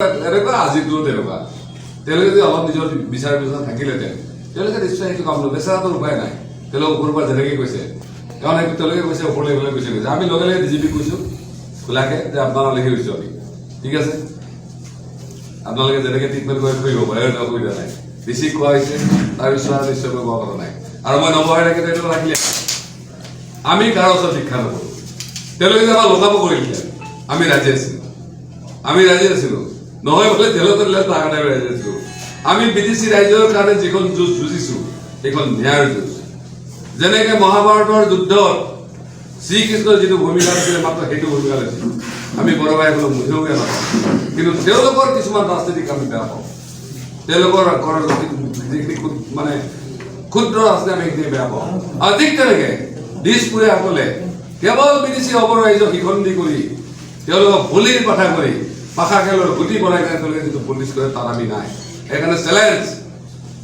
এনেকুৱা আজিতো তেনেকুৱা। তেওঁলোকে যদি অলপ নিজৰ বিচাৰ বিবেচনা থাকিলেহেঁতেন, তেওঁলোকে নিশ্চয় সেইটো কাম নকৰে। বেচেৰাটোৰ উপায় নাই। তেওঁলোক ওপৰৰ পৰা যেনেকৈ কৈছে, কাৰণ সেইটো তেওঁলোকে কৈছে, ওপৰলৈ এইফালে গৈছে গৈছে। আমি লগে লগে ডিজিপিক কৈছোঁ খোলাকে যে আপোনাৰ লিখি গৈছোঁ আমি, ঠিক আছে, আপোনালোকে যেনেকে ট্ৰিটমেণ্ট কৰে কৰিব পাৰে, সেইটো অসুবিধা নাই। ডিচিক কোৱা হৈছে, তাৰপিছত আৰু নিশ্চয়কৈ কোৱা কথা নাই। আৰু মই নবহাই ৰাখি এইটো ৰাখিলে আমি কাৰো ওচৰত ভিক্ষা নকৰোঁ। তেওঁলোকে যে আমাক লগাব কৰিলে, আমি ৰাজি আছিলো, আমি ৰাজি আছিলো। নহয় বোলে জেলতে দিলে, তাৰ কাৰণে আমি ৰাজি আছিলো। আমি বিটিচি ৰাইজৰ কাৰণে যিখন যুঁজ যুঁজিছো, সেইখন ন্যায়ৰ যুঁজ। যেনেকে মহাভাৰতৰ যুদ্ধত শ্ৰীকৃষ্ণৰ যিটো ভূমিকা লৈছিলে, মাত্ৰ সেইটো ভূমিকা লৈছিল। আমি বড়ো ভাইসকলক মুঠেও বেয়া নাপাওঁ, কিন্তু তেওঁলোকৰ কিছুমান ৰাজনীতিক আমি বেয়া পাওঁ। তেওঁলোকৰ যিখিনি মানে ক্ষুদ্ৰ আছে, আমি সেইখিনি বেয়া পাওঁ। আৰু ঠিক তেনেকে দিছপুৰীয়াসকলে কেৱল বিটিচি অবড়ো ৰাইজক শিখণ্ডী কৰি, তেওঁলোকক বলিৰ পাঠা কৰি, পাশা খেলৰ গুটি বনাই কেনে তেওঁলোকে যিটো পলিটিক্স কৰে, তাত আমি নাই। সেইকাৰণে চেলেঞ্জ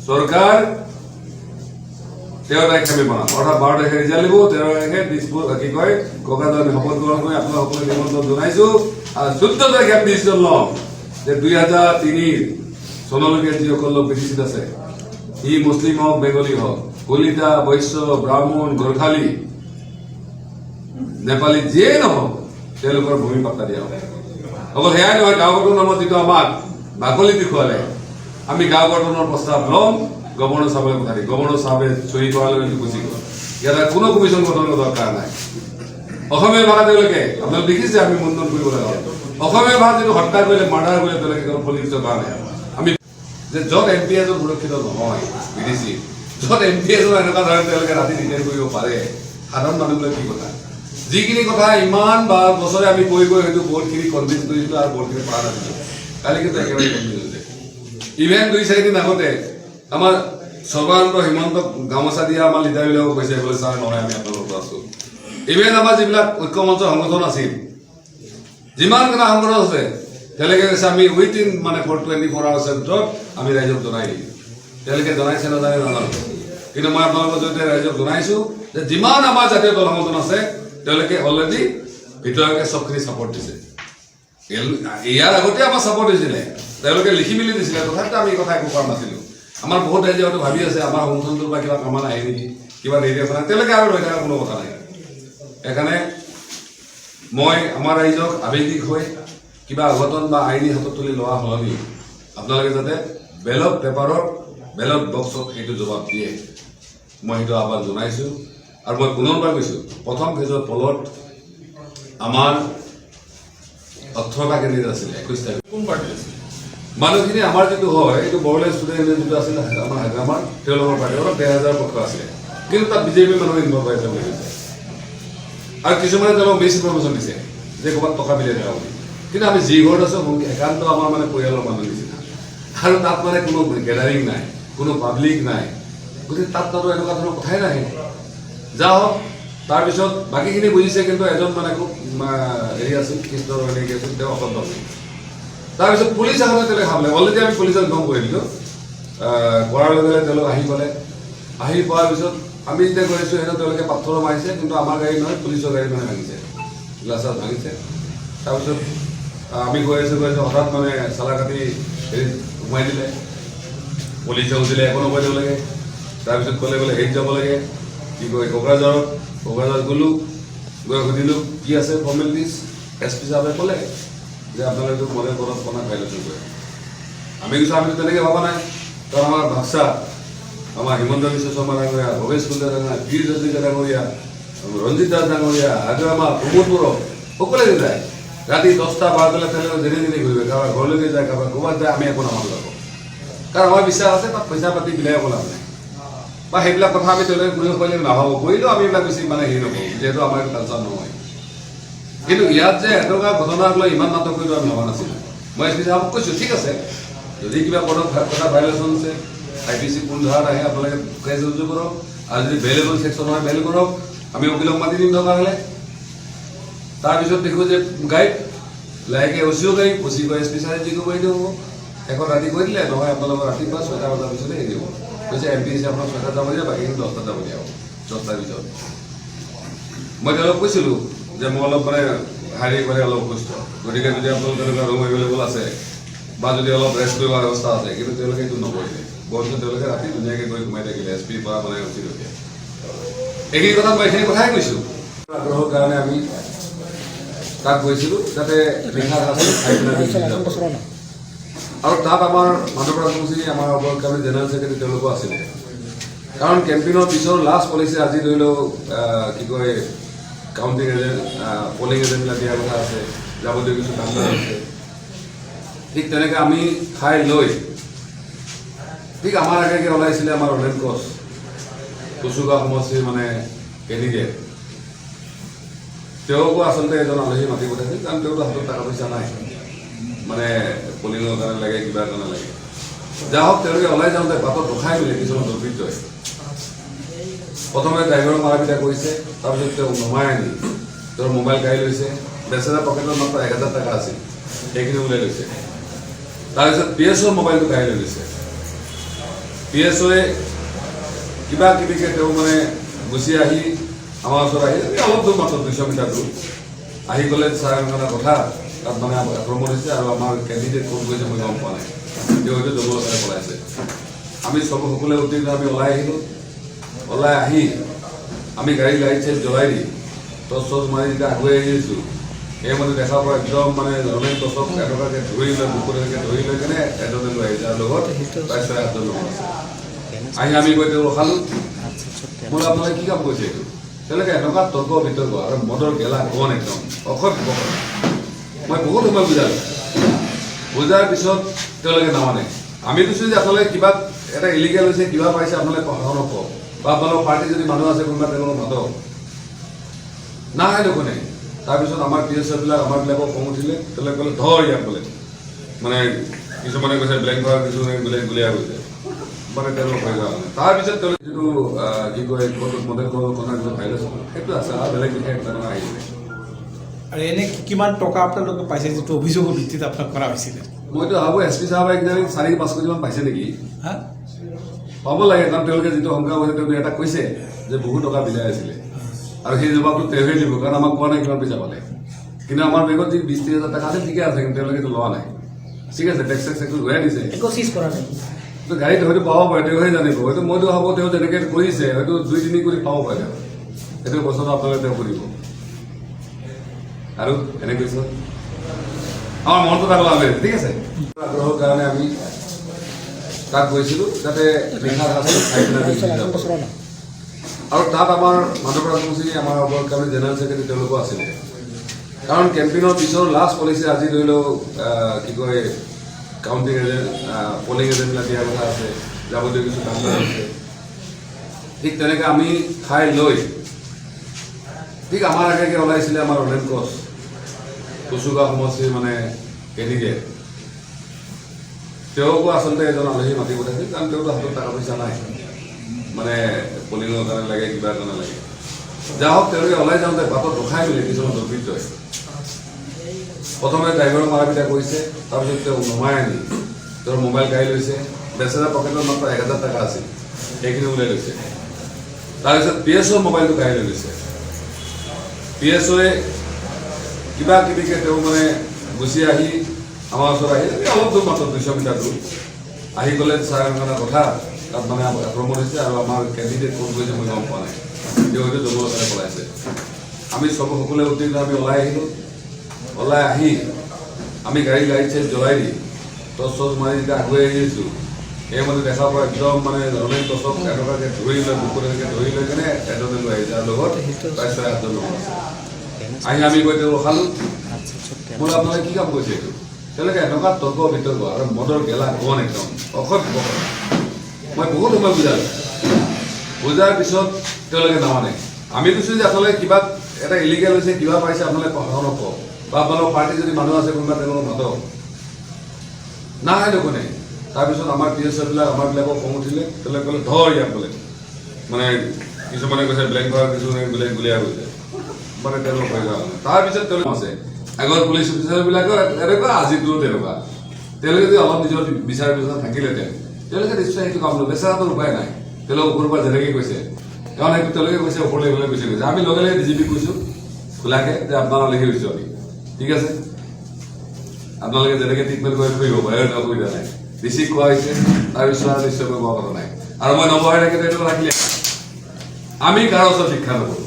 চৰকাৰ, 13 তাৰিখে আমি বনাম, অৰ্থাৎ 12 তাৰিখে ৰিজাল্ট দিব। 13 তাৰিখে দিছপুৰ কি কয় কোকৰাঝাৰ আমি শপত গ্ৰহণ কৰি আপোনালোক সকলোকে নিমন্ত্ৰণ জনাইছো। আৰু 14 তাৰিখে আমি ডিচিশ্যন ল'ম যে 2003ৰ চনলৈকে যিসকল লোক বিটিচিত আছে, ই মুছলিম হওক, বেংগলী হওক, কলিতা, বৈশ্য, ব্ৰাহ্মণ, গোৰ্খালী, নেপালী, যিয়েই নহওক, তেওঁলোকৰ ভূমি পাট্টা দিয়া হ'ব। অকল সেয়াই নহয়, গাঁও গঠনৰ নামত যিটো আমাক বাকলি দেখুৱালে, আমি গাঁও গঠনৰ প্ৰস্তাৱ ল'ম, গভৰ্ণৰ চাহাবলৈ পঠাই দিম। গভৰ্ণৰ চাহাবে চহী কৰাৰ লগে লগে গুচি গ'ল। ইয়াত আৰু কোনো কমিশ্যন গঠনৰ দৰকাৰ নাই। অসমীয়া ভাষা তেওঁলোকে, আপোনালোকে দেখিছে, আমি মুণ্ডন কৰিব লগা হ'ল। অসমীয়া ভাষা যিটো হত্যা কৰিলে, মাৰ্ডাৰ কৰিলে তেওঁলোকে কেৱল পলিটিক্সৰ কাৰণে। আমি যে য'ত এম পি এজন সুৰক্ষিত নহয় বিটিচি, য'ত এম পি এজন এনেকুৱা ধৰণে তেওঁলোকে ৰাতি ডিটেইন কৰিব পাৰে, সাধাৰণ মানুহবিলাক কি কথা? যিখিনি কথা ইমান বা বছৰে আমি কৈ কৈ হয়তো বহুতখিনি কনভিন্স কৰিছিলো আৰু বহুতখিনি পৰা নাছিলো, কালি কিন্তু একেবাৰে কনভিন্স হৈছে। ইভেন 2-4 দিন আগতে আমাৰ সৰ্বানন্দ হিমন্তক গামোচা দিয়া আমাৰ লিডাৰবিলাকক কৈছে বোলে, ছাৰ, নহয়, আমি আপোনালোকৰ আছো। ইভেন আমাৰ যিবিলাক ঐক্যমঞ্চ সংগঠন আছিল, যিমান কেইটা সংগঠন আছে, তেওঁলোকে কৈছে আমি উইদিন মানে ফৰ 24 আৱাৰ্ছৰ ভিতৰত আমি ৰাইজক জনাই দিম। তেওঁলোকে জনাইছে নাজানে নাজানো, কিন্তু মই আপোনালোকৰ জৰিয়তে ৰাইজক জনাইছো যে যিমান আমাৰ জাতীয় দল সংগঠন আছে, তেওঁলোকে অলৰেডি ভিতৰকে চবখিনি ছাপৰ্ট দিছে। ইয়াৰ আগতে আমাৰ ছাপৰ্ট দিছিলে, তেওঁলোকে লিখি মেলি দিছিলে, তথাপিতো আমি এই কথা একো কৰা নাছিলো। আমাৰ বহুত ৰাইজে হয়তো ভাবি আছে, আমাৰ সংগঠনটোৰ পৰা কিবা কামান আহে নেকি, কিবা নিৰ্দেশনা। তেওঁলোকে আৰু ৰৈ থকাৰ কোনো কথা নাই। সেইকাৰণে মই আমাৰ ৰাইজক আৱেগিক হৈ কিবা অঘটন বা আইনী হাতত তুলি লোৱা সলনি আপোনালোকে যাতে বেলট পেপাৰত, বেলট বক্সত সেইটো জবাব দিয়ে, মই সেইটো আহ্বান জনাইছোঁ। আৰু মই পুনৰবাৰ কৈছোঁ, প্ৰথম ফেজৰ পলত আমাৰ 18টা কেণ্ডিডেট আছিলে 21টা। কোন পাৰ্টিত আছিল? মানুহখিনি আমাৰ যিটো হয়, এইটো বড়োলেণ্ড ষ্টুডেণ্ট যিটো আছিল, আমাৰ হাগ্ৰামাৰ, তেওঁলোকৰ পাৰ্টি অলপ 1500 পক্ষ আছিলে, কিন্তু তাত বিজেপি মানুহ ইনভলভ হৈ আছে বুলি কৈছে। আৰু কিছুমানে তেওঁলোকক মিছ ইনফৰমেশ্যন দিছে যে ক'ৰবাত টকা মিলাই থকা বুলি। কিন্তু আমি যি ঘৰত আছোঁ, একান্ত আমাৰ মানে পৰিয়ালৰ মানুহ নিচিনা। আৰু তাত মানে কোনো গেডাৰিং নাই, কোনো পাব্লিক নাই, গতিকে তাত তাতো এনেকুৱা ধৰণৰ কথাই নাহে। যা হওক, তাৰপিছত বাকীখিনি বুজিছে, কিন্তু এজন মানে খুব হেৰি আছিল, কৃষ্ণৰ এনেকৈ আছিল, তেওঁ অসন্তোষ। তাৰপিছত পুলিচ আহোঁতে তেওঁলোকে খাবলৈ, অলৰেডি আমি পুলিচক ইনফৰ্ম কৰি দিলোঁ। কৰাৰ লগে লগে তেওঁলোক আহি পালে। আহি পোৱাৰ পিছত আমি যেতিয়া গৈছোঁ, সেইটো তেওঁলোকে পাথৰো মাৰিছে, কিন্তু আমাৰ গাড়ী নহয়, পুলিচৰ গাড়ী মানে ভাঙিছে, গ্লাছ চাছ ভাঙিছে। তাৰপিছত আমি গৈ আছোঁ, গৈ আছোঁ, হঠাৎ মানে চালাকাটি হেৰিত সোমাই দিলে। পুলিচে সুধিলে, একো নকয় তেওঁলোকে। তাৰপিছত ক'লে বোলে হেৰিত যাব লাগে, কি কয়, কোকৰাঝাৰত। কোকৰাঝাৰত গ'লোঁ, গৈ সুধিলোঁ কি আছে ফৰ্মেলিটিজ। এছ পি চাহাবে ক'লে যে আপোনালোকে model code of conduct violation কৰে। আমি কৈছোঁ, আমিতো তেনেকৈ ভবা নাই, কাৰণ আমাৰ বাক্সা আমাৰ হিমন্ত বিশ্ব শৰ্মা ডাঙৰীয়া, ভৱেশ কলিতা ডাঙৰীয়া, পীযুষ হাজৰিকা ডাঙৰীয়া, ৰঞ্জিত দাস ডাঙৰীয়া, হাগ্ৰামা, প্ৰমোদ বড়ো সকলোৱে যায়। ৰাতি 10টা 12টালৈ তেওঁলোকে যেনে তেনে ঘূৰিব, কাৰোবাৰ ঘৰলৈকে যায়, কাৰোবাৰ ক'ৰবাত যায়, আমি একো নামানো আকৌ। কাৰণ আমাৰ বিশ্বাস আছে, তাত পইচা পাতি বিলাই একো লাভ নাই বা সেইবিলাক কথা আমি তেওঁলোকে কৰিব পাৰিলে নাভাবোঁ, কৰিলেও আমি এইবিলাক বেছি মানে হেৰি নকৰোঁ, যিহেতু আমাৰ এইটো কালচাৰ নহয়। কিন্তু ইয়াত যে এনেকুৱা ঘটনাক লৈ ইমান নাটক কৰিব আমি ভবা নাছিলোঁ। মই এছ পি চাহাবক কৈছোঁ, ঠিক আছে, যদি কিবা কোনো কথা ভাইলেশ্যন আছে, আইপিচি কোন ধাৰাত আহে, আপোনালোকে কেছ ৰুজু কৰক আৰু যদি বেইলেবল ছেকশ্যন হয় বেইল কৰক, আমি উকিলক মাতি দিম দৰকাৰ হ'লে। তাৰপিছত দেখোঁ যে গাইব, লাহেকৈ অ' চিও গাইব, অ' চি কয় এছ পি ছাৰে যি কৰিব সেইটো হ'ব। শেষত ৰাতি কৈ দিলে, নহয়, আপোনালোকৰ ৰাতিপুৱা 6টা বজাৰ পিছতে হেৰি হ'ব। কৈছে এম পি চি আপোনাক 6টাত যাব দিয়া, বাকীখিনি 10টাত যাব দিয়া হ'ব, 10টাৰ পিছত। মই তেওঁলোক কৈছিলোঁ যে মই অলপ মানে শাৰীৰিকভাৱে অলপ অসুস্থ, গতিকে যদি আপোনালোকৰ তেনেকুৱা ৰুম এভেইলেবল আছে। বা যদি অলপ ৰেষ্ট কৰিব ব্যৱস্থা আছে, কিন্তু তেওঁলোকে সেইটো নকৰিলে। বৰঞ্চ তেওঁলোকে ৰাতি ধুনীয়াকৈ গৈ সোমাই থাকিলে এছ পিৰ পৰা মানে উঠি ৰখে। এইখিনি কথা মই এইখিনি কথাই কৈছোঁ। আগ্ৰহৰ কাৰণে আমি তাত গৈছিলোঁ, যাতে নিশা সাঁজটো খাই পেলাই আমি গুচি যাব পাৰোঁ। আৰু তাত আমাৰ মাধৱ ৰাজবংশী, আমাৰ অৱকামী জেনেৰেল ছেক্ৰেটাৰী, তেওঁলোকো আছিলে। কাৰণ কেম্পেইনৰ পিছৰ লাষ্ট পলিচি, আজি ধৰি লওক কি কয়, কাউণ্টিং এজেণ্ট, পলিং এজেণ্টবিলাক দিয়াৰ কথা আছে, যাৱতীয় কিছু কাম কাজ আছে। ঠিক তেনেকৈ আমি খাই লৈ ঠিক আমাৰ আগে আগে ওলাইছিলে আমাৰ ৰনেন কোচ, কচুগাঁও সমষ্টিৰ মানে কেণ্ডিডেট। তেওঁকো আচলতে এজন আলহী মাতি পঠাইছিল, কাৰণ তেওঁতো হাতত টকা পইচা নাই, মানে পলিঙৰ কাৰণে লাগে, কিবা কাৰণে লাগে। যা হওক, তেওঁলোকে ওলাই যাওঁতে বাটত ৰখাই মেলি কিছুমান দুৰ্বৃত্তই প্ৰথমে ড্ৰাইভাৰক মাৰা পিটা কৰিছে। তাৰপিছত তেওঁক নমাই আনি তেওঁৰ মোবাইল কাঢ়ি লৈছে। বেচেৰা পকেটত মাত্ৰ 1000 টকা আছিল, সেইখিনি ওলাই লৈছে। তাৰপিছত পি এছ অ'ৰ মোবাইলটো কাঢ়ি লৈ গৈছে। পি এছ অ'য়ে কিবা কিবিকে তেওঁ মানে গুচি আহি আমাৰ ওচৰত আহি, এই অলপ দূৰ মাত্ৰ, 200 মিটাৰ দূৰ আহি গ'লে, ছাৰ, এনেকুৱা কথা, তাত মানে আক্ৰমণ হৈছে আৰু আমাৰ কেণ্ডিডেট ক'ত গৈছে মই গম পোৱা নাই, তেওঁ হয়তো জংঘলৰ ফালে পলাইছে। আমি চব সকলোৱে উত্তেজিত, আমি ওলাই আহিলোঁ। ওলাই আহি আমি গাড়ী লাইট চাইট জ্বলাই দি, টৰ্চ চৰ্চ মাৰি যেতিয়া আগুৱাই আহিছোঁ, সেইমতে দেখা পোৱা একদম মানে ৰমেন কোচক এনেকুৱাকৈ ধৰি লৈ, বুকুত এনেকৈ ধৰি লৈ কেনে এজনে লৈ আহিছে আৰু লগত প্ৰায় 6-7জন লোক আছে। আহি আমি গৈ তেওঁ ৰখালোঁ। বোলো, আপোনালোকে কি কাম কৰিছে এইটো? তেওঁলোকে এনেকুৱা তৰ্ক বিতৰ্ক আৰু মদৰ গেলা গণ, একদম অসভ্য। মই বহুত সময় বুজালোঁ। বুজাৰ পিছত তেওঁলোকে নামানে। আমি কৈছোঁ যে আপোনালোকে কিবা এটা ইলিগেল হৈছে, কিবা পাইছে, আপোনালোকে প্ৰশাসনক কওক বা আপোনালোকৰ পাৰ্টি যদি মানুহ আছে কোনোবা, তেওঁলোকক মাতক। নাই, নুশুনে। তাৰপিছত আমাৰ পি এছ বিলাক, আমাৰবিলাকক খং উঠিলে। তেওঁলোকে ক'লে, ধৰ ইয়াক বোলে। মানে কিছুমানে কৈছে ব্লেংক হোৱা, কিছুমানে বোলে গুলীয়া গৈছে, মানে তেওঁলোক হৈ যোৱা মানে। তাৰপিছত তেওঁলোক যিটো কি কয়, মডেল কণ্ডাক্ট যিটো ভাইলেশ্যন, সেইটো আছে আৰু বেলেগ বিশেষ তেনেকুৱা আহিলে। আৰু এনে কিমান টকা আপোনালোকে পাইছে, যিটো অভিযোগৰ ভিত্তিত আপোনাক কৰা হৈছিলে? মইতো ভাবোঁ এছ পি চাহাবে কিজানি 4-5 কোটিমান পাইছে নেকি। হা। পাব লাগে, কাৰণ তেওঁলোকে যিটো শংকা কৰিছে, তেওঁলোকে এটা কৈছে যে বহুত টকা বিলাই আছিলে আৰু সেই জবাবটো তেওঁহে দিব, কাৰণ আমাক কোৱা নাই কিমান পইচা পালে। কিন্তু আমাৰ বেগত যি 20-30 হাজাৰ টকা আছিল, ঠিকে আছে, কিন্তু তেওঁলোকে এইটো লোৱা নাই। ঠিক আছে, টেক্স চেক্স একো ঘূৰাই দিছে। একো চিজ কৰা নাই। কিন্তু গাড়ীত হয়তো পাব পাৰে, তেওঁহে জানিব। হয়তো মইতো ভাবোঁ তেওঁ যেনেকৈ কৰিছে, হয়তো 2-3 কোটি পাব পাৰে তেওঁ। সেইটো বস্তুটো আপোনালোকে তেওঁ সুধিব। আৰু এনে কৈছোঁ, আমাৰ মনটো তাক লাভ, ঠিক আছে। আগ্ৰহৰ কাৰণে আমি তাত গৈছিলোঁ, যাতে নিশা সাঁজটো খাই পেলাই আমি গুচি যাব পাৰোঁ। আৰু তাত আমাৰ মাধৱ ৰাজবংশী, আমাৰ অৱকামী জেনেৰেল ছেক্ৰেটাৰী, তেওঁলোকো আছিলে। কাৰণ কেম্পেইনৰ পিছৰ লাষ্ট পলিচি, আজি ধৰি লওক কি কয়, কাউণ্টিং এজেণ্ট, পলিং এজেণ্টবিলাক দিয়াৰ কথা আছে, যাৱতীয় কিছু কাম কাজ আছে। ঠিক তেনেকৈ আমি খাই লৈ ঠিক আমাৰ আগে আগে ওলাইছিলে আমাৰ ৰনেন কোচ, কচুগাঁও সমষ্টিৰ মানে কেণ্ডিডেট। তেওঁকো আচলতে এজন আলহী মাতি পঠাইছিল, কাৰণ তেওঁতো হাতত টকা পইচা নাই, মানে পলিঙৰ কাৰণে লাগে, কিবা কাৰণে লাগে। যা হওক, তেওঁলোকে ওলাই যাওঁতে বাটত ৰখাই মেলি কিছুমান দুৰ্বৃত্তই প্ৰথমে ড্ৰাইভাৰক মাৰা পিটা কৰিছে। তাৰপিছত তেওঁক নমাই আনি তেওঁৰ মোবাইল কাঢ়ি লৈছে। বেচেৰা পকেটত মাত্ৰ 1000 টকা আছিল, সেইখিনি ওলাই লৈছে। তাৰপিছত পি এছ অ'ৰ মোবাইলটো কাঢ়ি লৈ গৈছে। পি এছ অ'য়ে কিবা কিবিকে তেওঁ মানে গুচি আহি আমাৰ ওচৰত আহি, এই অলপ দূৰ মাত্ৰ, 200 মিটাৰ দূৰ আহি গ'লে, ছাৰ, এনেকুৱা কথা, তাত মানে আক্ৰমণ হৈছে আৰু আমাৰ কেণ্ডিডেট ক'ত গৈছে মই গম পোৱা নাই, তেওঁ হয়তো জংঘলৰ ফালে পলাইছে। আমি চব সকলোৱে উত্তেজিত, আমি ওলাই আহিলোঁ। ওলাই আহি আমি গাড়ী লাইট চাইট জ্বলাই দি, টৰ্চ চৰ্চ মাৰি যেতিয়া আগুৱাই আহিছোঁ, সেইমতে দেখা পোৱা একদম মানে ৰমেন কোচক এনেকুৱাকৈ ধৰি লৈ, বুকুত এনেকৈ ধৰি লৈ কেনে এজনে লৈ আহিছে আৰু লগত প্ৰায় 6-7জন লোক আছে। আহি আমি গৈ তেওঁ ৰখালোঁ। বোলো, আপোনালোকে কি কাম কৰিছে এইটো? তেওঁলোকে এনেকুৱা তৰ্ক বিতৰ্ক আৰু মদৰ গেলা গণ, একদম অসভ্য। মই বহুত সময় বুজালোঁ। বুজাৰ পিছত তেওঁলোকে নামানে। আমি কৈছোঁ যে আপোনালোকে কিবা এটা ইলিগেল হৈছে, কিবা পাইছে, আপোনালোকে প্ৰশাসনক কওক বা আপোনালোকৰ পাৰ্টি যদি মানুহ আছে কোনোবা, তেওঁলোকক মাতক। নাই, নুশুনে। তাৰপিছত আমাৰ পি এছ বিলাক, আমাৰবিলাকক খং উঠিলে। তেওঁলোকে ক'লে, ধৰ ইয়াক বোলে। মানে কিছুমানে কৈছে ব্লেংক হোৱা, কিছুমানে বোলে গুলীয়া গৈছে, মানে তেওঁলোক হৈ যোৱা মানে। তাৰপিছত তেওঁলোক আছে, আগৰ পুলিচ অফিচাৰবিলাকৰ এনেকুৱা, আজিতো তেনেকুৱা। তেওঁলোকে যদি অলপ নিজৰ বিচাৰ বিবেচনা থাকিলেহেঁতেন, তেওঁলোকে নিশ্চয় সেইটো কাম নকৰে। বেচেৰাটোৰ উপায় নাই, তেওঁলোক ওপৰৰ পৰা যেনেকৈ কৈছে, কাৰণ সেইটো তেওঁলোকে কৈছে, ওপৰলৈ গ'লে গুচি গৈছে। আমি লগে লগে ডি জি পিক কৈছোঁ খোলাকে যে আপোনাৰ আলহী হৈছোঁ আমি, ঠিক আছে। আপোনালোকে যেনেকৈ ট্ৰিটমেণ্ট কৰে কৰিব পাৰে, সেইটো অসুবিধা নাই। ডিচিক কোৱা হৈছে, তাৰপিছত আৰু নিশ্চয়কৈ কোৱা কথা নাই। আৰু মই নবহাই ৰাখি এইটো ৰাখিলে আমি কাৰো ওচৰত ভিক্ষা নকৰোঁ।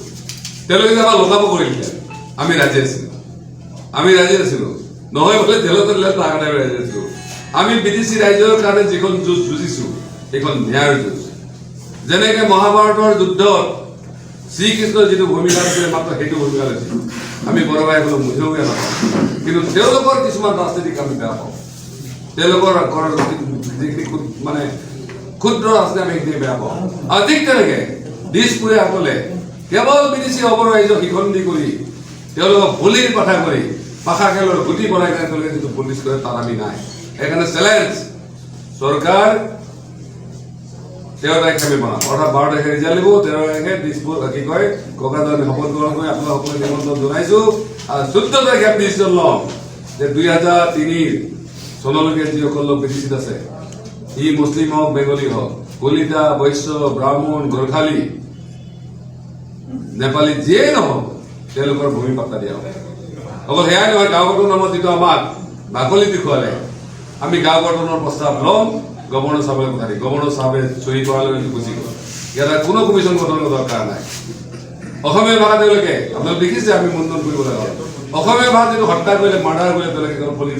তেওঁলোকে যে আমাক লগাব কৰিলে, আমি ৰাজি আছিলোঁ, আমি ৰাজি আছিলোঁ। নহয় বোলে জেলতে দিলে, তাৰ কাৰণে আমি ৰাজি আছিলোঁ। আমি বিটিচি ৰাইজৰ কাৰণে যিখন যুঁজ যুঁজিছো, সেইখন ন্যায়ৰ যুঁজ। যেনেকে মহাভাৰতৰ যুদ্ধত শ্ৰীকৃষ্ণৰ যিটো ভূমিকা লৈছিলে, মাত্ৰ সেইটো ভূমিকা লৈছিল। আমি বড়ো ভাইসকলক মুঠেও বেয়া নাপাওঁ, কিন্তু তেওঁলোকৰ কিছুমান ৰাজনীতিক আমি বেয়া পাওঁ। তেওঁলোকৰ ঘৰৰ যিখিনি মানে ক্ষুদ্ৰ ৰাজনীতি, আমি সেইখিনি বেয়া পাওঁ। আৰু ঠিক তেনেকে দিছপুৰীয়াসকলে কেৱল বিটিচি অবড়ো ৰাইজক শিখণ্ডী কৰি, তেওঁলোকক বলিৰ পাঠা কৰি, পাশা খেলৰ গুটি বনাই কেনে তেওঁলোকে যিটো পলিটিক্স কৰে, তাত আমি নাই। সেইকাৰণে চেলেঞ্জ চৰকাৰ, 13 তাৰিখে আমি বনাম, অৰ্থাৎ 12 তাৰিখে ৰিজাল্ট দিব। 13 তাৰিখে দিছপুৰ কি কয় কোকৰাঝাৰ আমি শপত গ্ৰহণ কৰি আপোনালোক সকলোকে নিমন্ত্ৰণ জনাইছো। আৰু 14 তাৰিখে আমি ডিচিশ্যন ল'ম যে 2003ৰ চনলৈকে যিসকল লোক বিটিচিত আছে, ই মুছলিম হওক, বেংগলী হওক, কলিতা, বৈশ্য, ব্ৰাহ্মণ, গোৰ্খালী, নেপালী, যিয়েই নহওক, তেওঁলোকৰ ভূমি পাত্তা দিয়া হ'ব। অকল সেয়াই নহয়, গাঁও গঠনৰ নামত যিটো আমাক বাকলি দেখুৱালে, আমি গাঁও গঠনৰ প্ৰস্তাৱ ল'ম, গভৰ্ণৰ চাহাবলৈ পঠাই দিম। গভৰ্ণৰ চাহাবে চহী কৰাৰ লগে লগে গুচি গ'ল। ইয়াত আৰু কোনো কমিশ্যন গঠনৰ দৰকাৰ নাই। অসমীয়া ভাষা তেওঁলোকে, আপোনালোকে দেখিছে, আমি মুণ্ডন কৰিব লগা হ'ল। অসমীয়া ভাষা যিটো হত্যা কৰিলে, মাৰ্ডাৰ কৰিলে, তেওঁলোকে পুলিচ